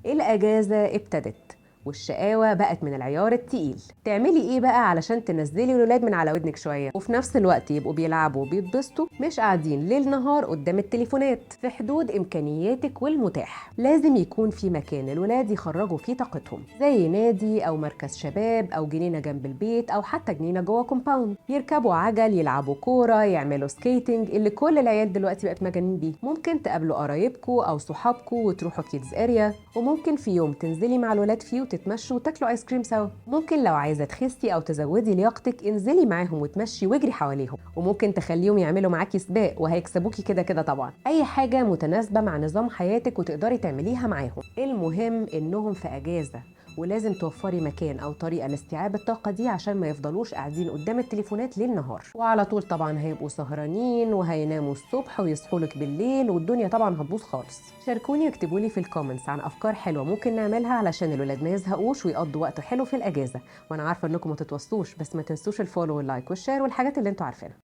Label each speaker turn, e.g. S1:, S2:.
S1: الأجازة ابتدت والشقاوة بقت من العيار التقيل. تعملي ايه بقى علشان تنزلي الولاد من على ودنك شوية، وفي نفس الوقت يبقوا بيلعبوا وبيتبسطوا، مش قاعدين ليل نهار قدام التليفونات؟ في حدود امكانياتك والمتاح لازم يكون في مكان الولاد يخرجوا فيه طاقتهم، زي نادي او مركز شباب او جنينة جنب البيت او حتى جنينة جوه compound، يركبوا عجل، يلعبوا كورة، يعملوا skating اللي كل العيال دلوقتي بقت مجانين بيه. ممكن تقابلوا قرايبكوا او صحابكوا وتروحوا kids area، وممكن في يوم تنزلي مع الولاد فيه وتتمشوا وتاكلوا ايس كريم سوا. ممكن لو عايزه تخسي او تزودي لياقتك انزلي معاهم وتمشي واجري حواليهم، وممكن تخليهم يعملوا معاكي سباق وهيكسبوكي كده كده طبعا. اي حاجة متناسبة مع نظام حياتك وتقدري تعمليها معاهم. المهم انهم في اجازه، ولازم توفري مكان او طريقه لاستيعاب الطاقة دي عشان ما يفضلوش قاعدين قدام التليفونات ليل نهار، وعلى طول طبعا هيبقوا سهرانين وهيناموا الصبح ويصحوا لك بالليل، والدنيا طبعا هتبوظ خالص. شاركوني واكتبوا لي في ال comments عن افكار حلوة ممكن نعملها علشان الولاد ما يزهقوش ويقضوا وقت حلو في الاجازه. وانا عارفه انكم ما تتوصوش، بس ما تنسوش ال follow وال like وال share والحاجات اللي انتوا عارفينها.